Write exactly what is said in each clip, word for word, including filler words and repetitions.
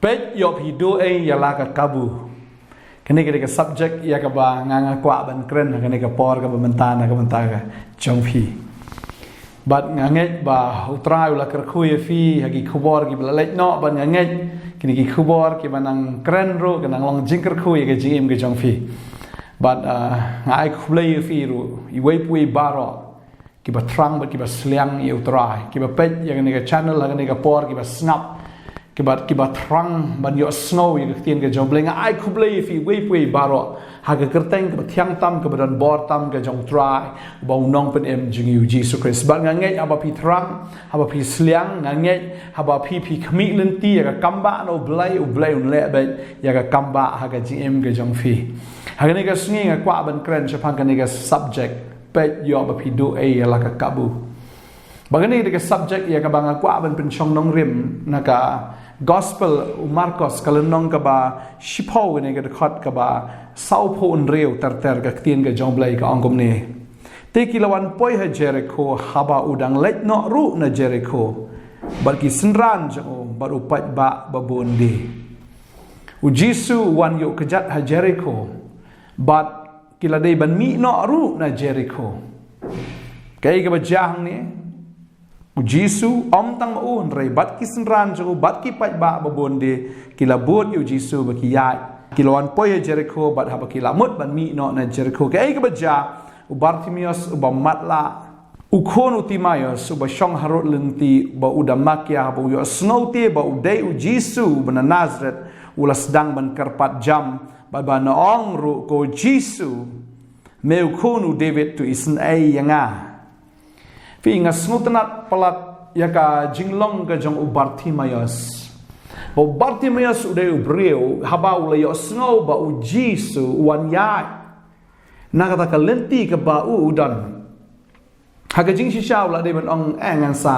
Peit ïoh phi duh ei ïa la ka kabu. Kane ka dei ka subject ïa kaba nga nga kwah ban kren ha kane ka por kaba mynta na ka bynta ka jong phi. Bad nga ngeit ba U Trai u la kyrkhu ïa phi ha ki khubor kiba la leit noh, bad nga ngeit kine ki khubor kiba nang kren ruh ka nang long jingkyrkhu ïa ka jingim ka jong phi. Bad ah, nga ai khublei ïa phi ruh iwei pa iwei baroh kiba thrang bad kiba sliang ïa U Trai, kiba peit ïa kane ka channel ha kane ka por, kiba sngap, kiba, kiba thrang ban ïohsngew ïa ka ktien ka jong U Blei. Nga ai khublei ïa phi iwei pa iwei baroh ha ka kyrteng kaba thiang tam, kaba don bor tam ka jong U Trai, uba u Nongpynim jong ngi U Jisu Khrist. Bad nga ngeit haba phi thrang, haba phi sliang, nga ngeit haba phi, phi khmih lynti ïa ka kam ba na U Blei, U Blei un leh beit ïa ka kam ba ha ka jingim ka jong phi. Ha kane ka sngi nga kwah ban kren shaphang kane ka subject. Peit ïoh ba phi duh ei ïa la ka kabu. Ba kane ka subject ïa kaba nga kwah ban pynshong nongrim na ka Gospel u Markos, ka lynnong kaba shiphew, kane ka dkhot kaba sawphew hynriew ter ter. Ka ktien ka jong U Blei ka ong kumne: Te ki la wan poi ha Jerikho, haba u dang leit noh ruh na Jerikho bad ki synran jong u bad u paidbah babun de. U Jisu u wan ïuh kjat ha Jerikho, bad ki la dei ban mih noh ruh na Jerikho. Kaei kaba jia hangne? U Jisu, ym tang ma u hynrei bad ki synran jong u bad ki paidbah babun de, ki la bud ïa u Jisu ba ki ïaid. Ki la wan poi ha Jerikho, bad haba ki la mut ban mih noh na Jerikho, kaei kaba jia? U Bartimeus uba matlah, u khun u Timeus, uba shong harud lynti, ba u da makia, haba u ïohsngew te ba u dei u Jisu uba na Nasareth, u la sdang ban kyrpad jam, bad ban ong ruh: Ko Jisu, me u khun u David, to isynei ïa nga. Phi, nga sngewtynnad palat ïa ka jinglong ka jong u Bartimeus. Ba u Bartimeus u dei u briew, haba u la ïohsngew ba u Jisu u wan ïaid na kata ka lynti kaba u u don, ha ka jingshisha u la dei ban ong, eh, ngan sa,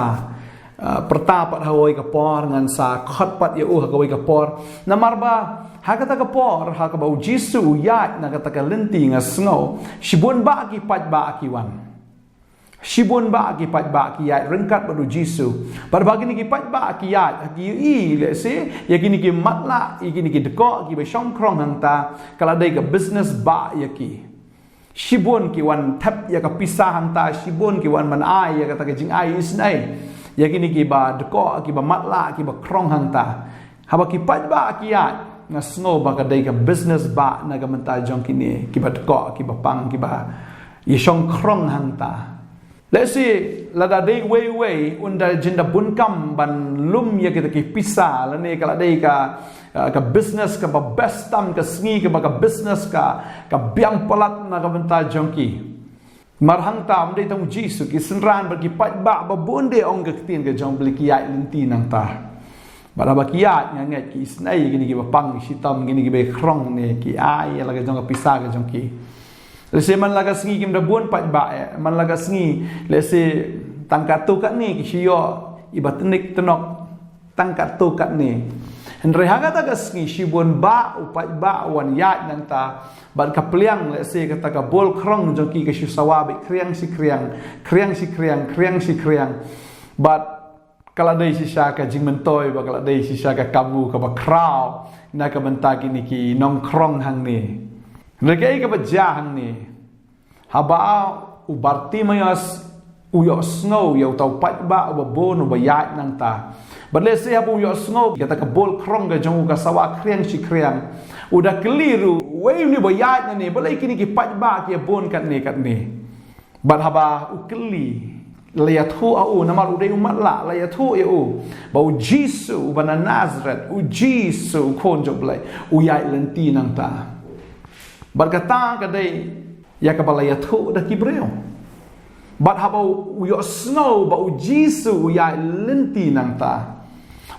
eh, pyrta pat ha kawei ka por, ngan sa khot pat ïa u ha kawei ka por. Namar ba ha kata ka por, ha kaba u Jisu u ïaid na kata ka lynti, nga sngew shibun bah ki paidbah ki wan. Shibun bah ki paidbah ki ïaid ryngkat bad u Jisu. Bad ba kine ki paidbah ki ïaid, ha ki ïohi lehse ïa kine ki matlah, ïa kine ki dkoh kiba shong khrong hangta, ka la dei ka business bah ïa ki. Shibun ki wan thep ïa ka pisa hangta, shibun ki wan ban ai ïa kata ka jingai isynei ïa kine kiba dkoh, kiba matlah, kiba khrong hangta. Haba ki paidbah ki ïaid, nga sngew ba ka dei ka business bah na ka bynta jong kine kiba dkoh, kiba pang, kiba ïashong khrong hangta. Lehse lada dei uwei uwei un da jin da bun kam ban lum ïa kita ki pisa, lane ka la dei ka, uh, ka business kaba best tam, ka sngi kaba ka business ka, ka biang palat na ka bynta jong ki. Namar hangta ym dei tang u Jisu, ki synran bad ki paidbah babun de, ong ka ktien ka jong U Blei, ki ïaid lynti nangta. Bad haba ki ïaid, nga ngeit ki isynei ïa kine kiba pang shitom, kine kiba khrong, ne ki ai ïa la ka jong ka pisa ka jong ki. Lehse man la ka sngi kim da bun paidbah, eh, man la ka sngi lehse tang katto katne ki shu ïoh, iba tnik tnok tang katto katne. Hynrei ha kata ka sngi shibun bah u paidbah u wan ïaid nangta, bad ka pliang, lehse kata ka bol khrong jong ki ka shu sawa beit khriang shi khriang, khriang shi khriang, khriang shi khriang. Bad ka la dei shisha ka jingmyntoi, bad ka la dei shisha ka kabu kaba khraw na ka bynta kine ki nongkhrong hangne. Hynrei kaei kaba jia hangne? Haba u Bartimeus u ïohsngew ïa uta u paidbah uba bun uba ïaid nangta, bad lehse haba u ïohsngew ïa kata ka bol khrong ka jong u ka sawa khriang shi khriang, u da kylli ruh, uei une ba ïaid nangne, balei kine ki paidbah ki ïa bun katne katne? Bad haba u kylli, la ïathuh ha u, namar u dei u matlah, la ïathuh ïa u ba u Jisu uba na Nasareth, u Jisu u Khun jong U Blei, u ïaid lynti nangta. Bad kata ka dei ïa kaba la ïathuh da ki briew. Bad haba u ïohsngew ba u Jisu u ïaid lynti nangta,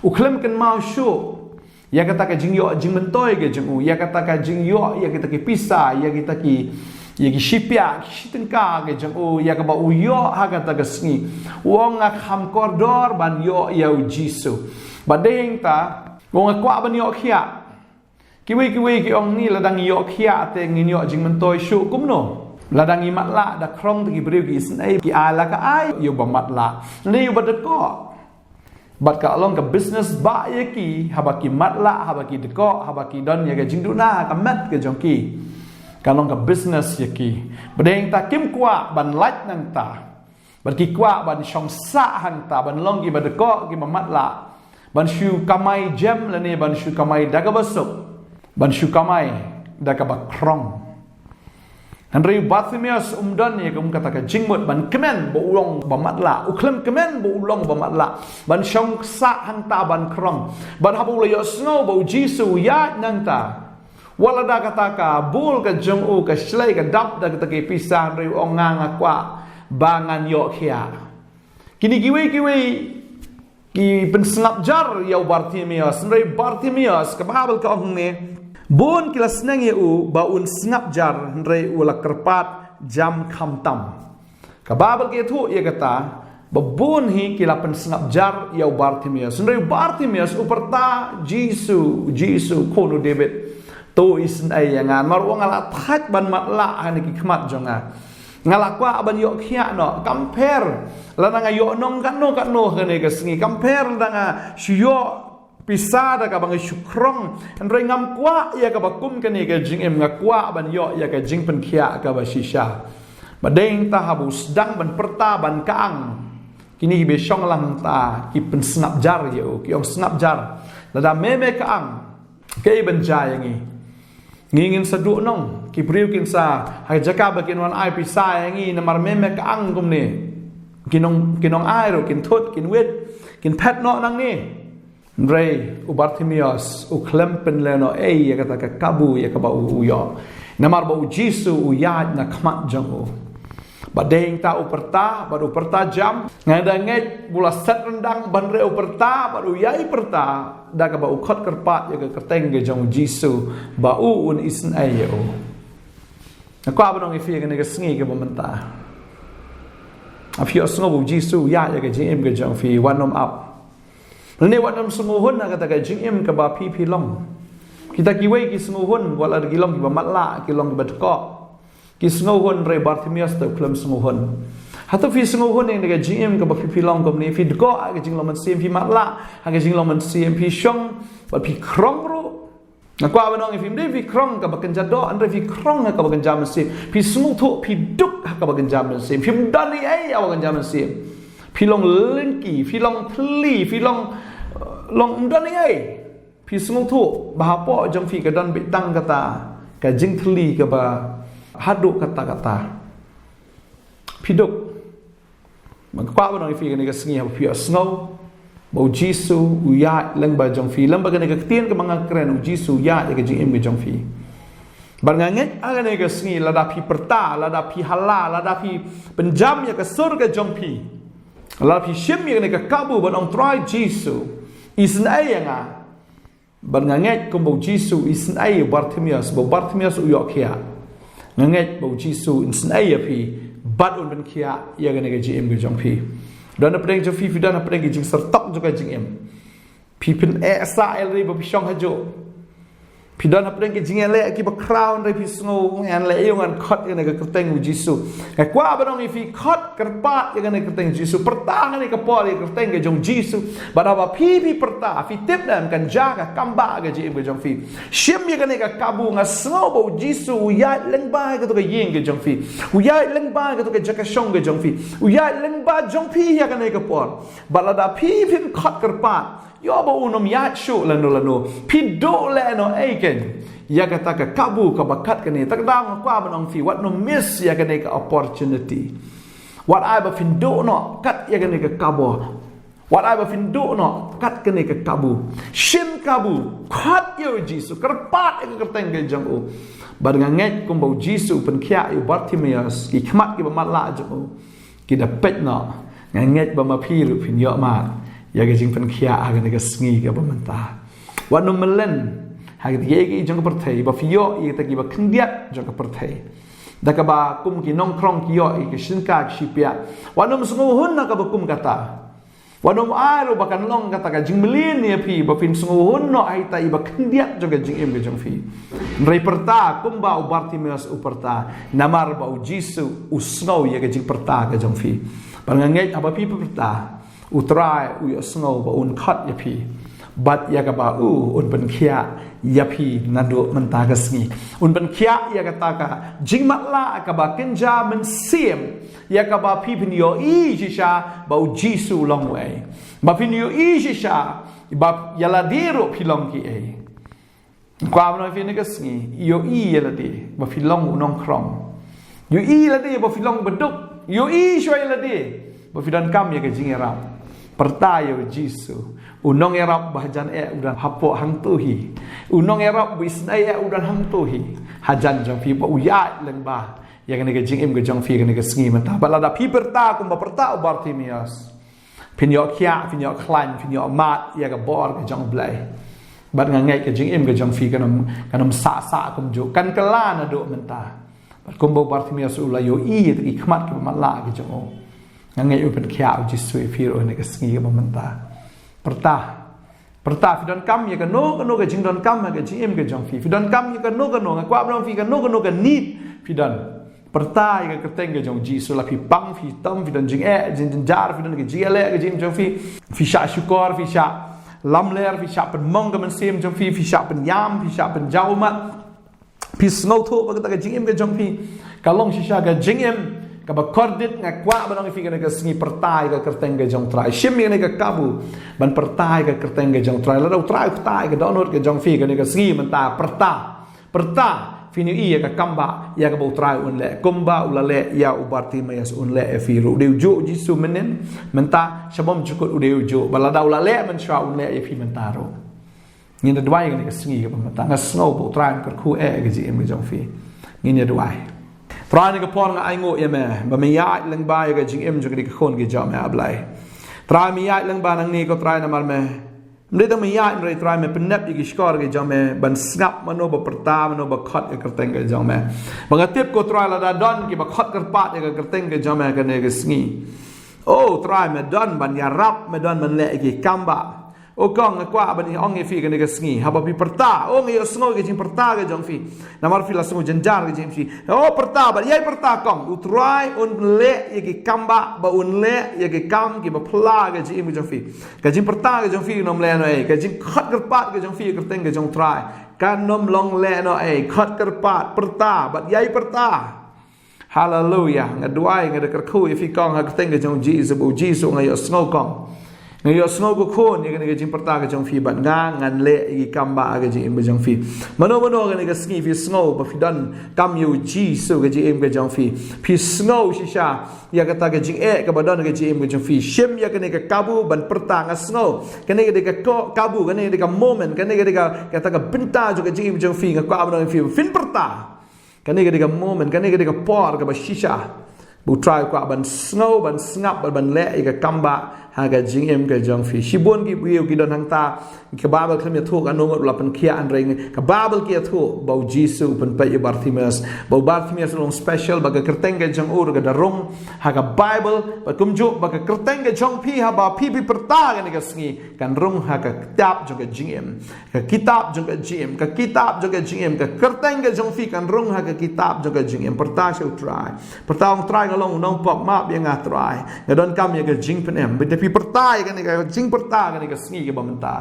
u khlem kynmaw shuh ïa kata ka jingïoh jingmyntoi ka jong u, ïa kata ka jingïoh ïa kita ki pisa, ïa kita ki, ïa ki shipia, ki shi tyngka ka jong u, ïa kaba u ïoh ha kata ka sngi. U ong, nga kham kordor ban ïoh ïa u Jisu. Bad dei hangta u ong, nga kwah ban ïoh khiah. Kiwei kiwei ki ong, ni lada ngi ïoh khiah te ngin ïoh jingmyntoi shuh kumno? Lada ngi matlah da khrong te ki briew ki isynei, ki ai la ka ai ïa uba matlah, ne ïa uba dkoh. Bad ka long ka business ba ïa ki, haba ki matlah, haba ki dkoh, haba ki don ïa ka jingduna ha ka met ka jong ki. Ka long ka business ïa ki. Ba dei ta kim kwah ban lait nangta. Bad ki kwah ban shong sah hangta, ban long ki ba dkoh, ki ba matlah. Ban shu kamai jem lane, ban shu kamai da kaba suk. Ban shu kamai da kaba krong. Hynrei u Bartimaeus um don ïa kum kata ka jingmut ban kmen ba u long ba matlah. U khlem kmen ba u long ba matlah. Ban shong sah hangta ban krong. Bad haba u la ïohsngew ba u Jisu u ïaid nangta. Wat la da kata ka bul ka jong u, ka shlei ka dap da kata ka pisa, hynrei u ong nga nga kwah ba ngan ïoh khiah. Kine kiwei kiwei ki pynsngap jar ïa u Bartimaeus. Hynrei Bartimaeus, ka Baibl ka ong ne, bun ki la sneng ïa u ba un sngap jar, hynrei u la kyrpad jam khamtam. Ka Baibl ka ïathuh ïa kata ba bun hi ki la pynsngap jar ïa u Bartimaeus. Hynrei u Bartimaeus u pyrta, Jisu, Jisu, Khun u David, to isynei ïa nga. Namar u ong nga la thait ban matlah ha kine ki khmat jong nga. Nga la kwah ban ïoh khiah noh. Kam pher lada nga ïoh nong katno katno ha kane ka sngi. Kam pher lada nga shu ïoh pisa da kaba nga shu krong. Hynrei ngam kwah ïa kaba kum kane ka jingim, nga kwah ban ïoh ïa ka jingpynkhiah kaba shisha. Ba dei ta haba u sdang ban pyrta ban kang, kine kiba shong lang ta ki pynsngap jar ïa u, ki ong sngap jar. Lada me me kang, kaei ban jia ïa ngi? Ngi ngin sa duh nong, ki briew kin sa, ha jaka ba kin wan ai pisa ïa ngi, namar me me kang kumne. Kin ong, kin ong ai ruh, kin thut, kin wit, kin phet noh nangne. Hynrei u Bartimaeus u khlem pynlehnohei ïa kata ka kabu ïa kaba u ïoh. Namar ba u Jisu u ïaid na khmat jong u. Ba dei ta u pyrta, ba u pyrta jam. Nga da ngeit ba u la set ryndang ban rei u pyrta, ba u ïai pyrta da kaba u khot kyrpad ïa ka kyrteng ka jong u Jisu, ba u un isynei ïa u. Nga kwah ban ong ïa phi ha kane ka sngi kaba mynta. Haba phi ïohsngew ba u Jisu u ïaid ïa ka jingim ka jong phi, wat nym ap. Lane wat nym sngewhun ha kata ka jingim kaba phi phi long. Kita kiwei ki sngewhun, wat la ki long kiba matlah, ki long kiba dkoh. Ki sngewhun, hynrei Bartimaeus te u khlem sngewhun. Hato phi sngewhun ïa ka jingim kaba phi phi long kumne, phi dkoh ha ka jinglong mynsiem, phi matlah ha ka jinglong mynsiem, phi shong bad phi krong ruh. Nga kwah ban ong ïa phi, ym dei phi krong ha kaba kynja doh, hynrei phi krong ha kaba kynja mynsiem. Phi sngewthuh, phi duk ha kaba kynja mynsiem. Phim don ei ei ha kaba kynja mynsiem. Phi long lyngkhi, phi long thylli, phi long, long ym don ei ei. Phi sngewthuh ba hapoh jong phi ka don beit tang kata ka jingthylli kaba haduh katta katta. Phi duk. Nga kwah ban ong ïa phi ha kane ka sngi, haba phi ïohsngew ba u Jisu u ïaid lyngba jong phi, lyngba kane ka ktien kaba nga kren, u Jisu u ïaid ïa ka jingim ka jong phi. Bad nga ngeit ha kane ka sngi, lada phi pyrta, lada phi hala, lada phi pynjam ïa ka sur ka jong phi, lada phi shim ïa kane ka kabu ban ong, Trai Jisu, isynei ïa nga. Bad nga ngeit kumba u Jisu u isynei ïa u Bartimaeus, ba u Bartimaeus u ïoh khiah. Nga ngeit ba u Jisu un isynei ïa phi bad un pynkhiah ïa kane ka jingim ka jong phi. Don hapdeng jong phi, phi don hapdeng ka jingsyrtok jong ka jingim. Phi pyneh sah ïa lade ba phi shong hajuh. Phi don hapdeng ka jingïaleh kiba khraw, hynrei phi sngew, ngan leh aïu, ngan khot ïa kane ka kyrteng u Jisu. Nga kwah ban ong ïa phi, khot kyrpad ïa kane ka kyrteng Jisu. Pyrta ha kane ka por ïa ka kyrteng ka jong Jisu. Bad haba phi phi pyrta, phi tip ne em, kan jia ka kam ba ha ka jingim ka jong phi. Shim ïa kane ka kabu, nga sngew ba u Jisu u ïaid lyngba ïa kato ka ïing ka jong phi. U ïaid lyngba ïa kato ka jaka shong ka jong phi. U ïaid lyngba jong phi ïa kane ka por. Bad lada phi phim khot kyrpad, ïoh ba un ym ïaid shuh lano lano. Phi duh lehnohei kein ïa kata ka kabu kaba kat kane. Te ka daw nga kwah ban ong ïa phi, wat nym miss ïa kane ka opportunity. Wat ai ba phin duh noh kat ïa kane ka kabu. Wat ai ba phin duh noh kat kane ka kabu. Shim kabu, khot ïa u Jisu, kyrpad ïa ka kyrteng ka jong u. Bad nga ngeit kumba u Jisu u pynkhiah ïa u Bartimaeus, ki khmat kiba matlah jong u ki da peit noh. Nga ngeit ba ma phi ruh phin ïoh mad ïa ka jingpynkhiah ha kane ka sngi kaba mynta. Wat nym mlien ha kata kiei kiei jong ka pyrthei, ba phi ïoh ïa kita kiba khyndiat jong ka pyrthei. Da kaba kum ki nongkrong ki ïoh ïa ka shynka ka shipiah. Wat nym sngewhun ha kaba kum kata. Wat nym ai ruh ba kan long kata ka jingmlien ïa phi, ba phin sngewhun noh ha ita iba khyndiat jong ka jingim ka jong phi. Hynrei pyrta kumba u Bartimaeus u pyrta, namar ba u Jisu u sngew ïa ka jingpyrta ka jong phi. Bad nga ngeit haba phi pyrta, U Trai u ïohsngew ba un khot ïa phi. Bad ïa kaba u un pynkhiah ïa phi naduh mynta ka sngi. Un pynkhiah ïa kata ka jingmatlah kaba kynja mynsiem. Ïa kaba phi phin ïohi shisha ba u Jisu u long uei. Ba phin ïohi shisha ba ïa lade ruh phi long kiei. Kwah ban ong ïa phi kane ka sngi, ïohi ïa lade ba phi long u nongkhrong. Ïohi ïa lade ba phi long ba duk. Ïohi shuwa ïa lade ba phi donkam ïa ka jingïarap. Pyrta ïa u Jisu, u nongïarap ba hajan eh u don hapoh hangto hi. U nongïarap ba isynei eh u don hangto hi. Hajan jong phi ba u ïaid lyngba ïa kane ka jingim ka jong phi kane ka sngi mynta. Bad lada phi pyrta kumba pyrta u Bartimeus, phin ïoh khiah, phin ïoh khlaiñ, phin ïoh mad ïa ka bor ka jong U Blei. Bad nga ngeit ka jingim ka jong phi kan ym, kan ym sah sah kumjuh, kan kylla naduh mynta. Bad kumba u Bartimeus u la ïohi ïa ki khmat kiba matlah ki jong u, nga ngeit u pynkhiah u Jisu ïa phi ruh ha kane ka sngi kaba mynta. Pyrta. Pyrta, phi donkam ïa kano kano ka jingdonkam ha ka jingim ka jong phi. Phi donkam ïa kano kano, nga kwah ban ong ïa phi, kano kano ka need phi don. Pyrta ïa ka kyrteng ka jong u Jisu. La phi pang, phi tam, phi don jingeh, jing, jingjynjar, phi don ka jingeh ha ka jingim jong phi. Phi shah shukor, phi shah lamler, phi shah pynmong ka mynsiem jong phi, phi shah pynïam, phi shah pynjaw ummat. Phi sngewthuh ba kata ka jingim ka jong phi ka long shisha ka jingim kaba kordit. Nga kwah ban ong ïa phi kane ka sngi, pyrta ïa ka kyrteng ka jong u Trai. Shim ïa kane ka kabu ban pyrta ïa ka kyrteng ka jong u Trai. Lada u Trai u ktah ïa ka dohnud ka jong phi kane ka sngi mynta, pyrta. Pyrta, phin ïohi ïa ka kam ba ïa kaba u Trai un leh. Kumba u la leh ïa u Bartimeus, un leh ïa phi ruh. U dei u juh u Jisu mynnin, mynta, sha bymjukut u dei u juh. Bad lada u la leh mynshuwa, un leh ïa phi mynta ruh. Ngin ïa duwai kane ka sngi kaba mynta. Nga sngew ba u Trai un kyrkhu eh ka jingim ka jong phi. Ngin ïa duwai. Trai, kane ka por nga ainguh ïa me ba me ïaid lyngba ïa ka jingim jong kane ka khun ka jong me, A Blei. Trai, me ïaid lyngba nangne ko Trai namar me Ym dei tang me ïaid, hynrei Trai me pynnep ïa ki shkor ki jong me ban sngap mano ba pyrta, mano ba khot ïa ka kyrteng ka jong me. Ba nga tip ko Trai, lada don kiba khot kyrpad ïa ka kyrteng ka jong me kane ka sngi, o Trai, me don ban ïarap, me don ban leh ïa ki kam ba. O Kong, nga kwah ban ong ïa phi kane ka sngi, haba phi pyrta, o nga ïohsngew ïa ka jingpyrta ka jong phi. Namar phi la sngew jynjar ka jingim phi. O pyrta, bad ïai pyrta Kong, u Trai un leh ïa ki kam ba, ba un leh ïa ki kam kiba phylla ka jingim ka jong phi. Ka jingpyrta ka jong phi kan ym leh noh ei, ka jingkhot kyrpad ka jong phi ïa ka kyrteng ka jong u Trai kan ym long leh noh ei. Khot kyrpad, pyrta, bad ïai pyrta. Haleluia. Nga duwai, nga da kyrkhu ïa phi Kong ha ka kyrteng ka jong u Jisu, ba u Jisu, nga ïohsngew Kong. Nga ïohsngew ko Khun ïa kane ka jingpyrta ka jong phi, bad nga ngan leh ïa ki kam ba ka jingim ka jong phi. Mano mano kane ka sngi phi sngew ba phi donkam ïa u Jisu ha ka jingim ka jong phi. Phi sngew shisha ïa kata ka jingeh kaba don ha ka jingim ka jong phi. Shim ïa kane ka kabu ban pyrta, nga sngew kane ka dei ka ko-, kabu, kane ka dei ka moment, kane ka dei ka, kata ka bynta jong ka jingim ka jong phi, nga kwah ban ong ïa phi, phin pyrta. Kane ka dei ka moment, kane ka dei ka por kaba shisha ba u Trai u kwah ban sngew, ban sngap, ban, ban leh ïa ka kam ba ha ka jingim ka jong phi. Shibun ki briew ki don hangta, ka Baibl khlem ïathuh kano ngut ba la pynkhiah, hynrei ka Baibl ka ïathuh ba u Jisu u pynpeit ïa u Bartimeus, ba u Bartimeus u long special, ba ka kyrteng ka jong u ruh ka da rung ha ka Baibl. Bad kumjuh ba ka kyrteng ka jong phi, haba phi, phi pyrta kane ka sngi, kan rung ha ka kitab jong ka jingim. Ka kitab jong ka jingim, ka kitab jong ka jingim, ka kyrteng ka jong phi kan rung ha ka kitab jong ka jingim. Pyrta sha u Trai. Pyrta, ong Trai, nga long u nongpop, map ïa nga Trai. Nga donkam ïa ka jingpynim. Bad phi pyrta ïa kane ka jingpyrta kane ka sngi kaba mynta.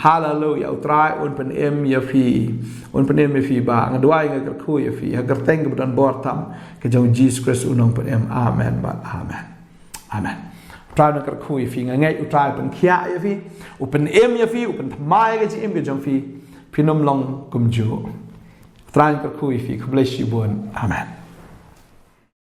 Haleluia, u Trai un pynim ïa phi. Un pynim ïa phi Bah. Nga duwai, nga kyrkhu ïa phi ha ka kyrteng kaba don bor tam, ka jong u Jisu Khrist u nongpynim. Amen bad amen. Amen. U Trai un kyrkhu ïa phi, nga ngeit u Trai u pynkhiah ïa phi, u pynim ïa phi, u pynthymmai ïa ka jingim ka jong phi, phin ym long kumjuh. U Trai un kyrkhu ïa phi, khublei shibun. Amen.